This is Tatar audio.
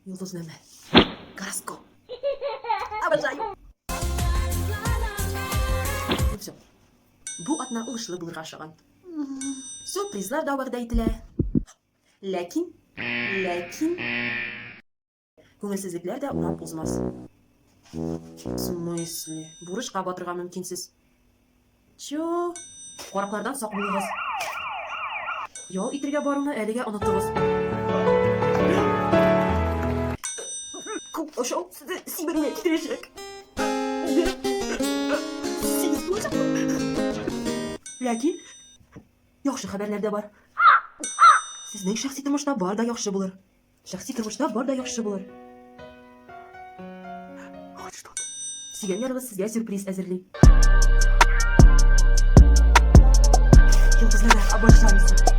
Йолдызнамә. Гороскоп. Обожаю. Ну все. Бу атна уңышлы булырга ошаган. Сюрпризлар да вәгъдә ителә. Ләкин, ләкин күңелсезлекләр дә урап узмас. В смысле? Бурычка батырга мөмкинсез. Чё? Караклардан сак булыгыз. Ял итергә баруны әлегә онытыгыз. Күп ашау сезне симерүгә китерәчәк. Симез булачакмын. Ләкин яхшы хәбәрләр дә бар. Сезнең шәхси тормышта бар да яхшы булыр. Шәхси тормышта бар да яхшы булыр. Хоть что-то. Сөйгән ярыгыз сезгә сюрприз әзерли. Йолдызларга обожаю.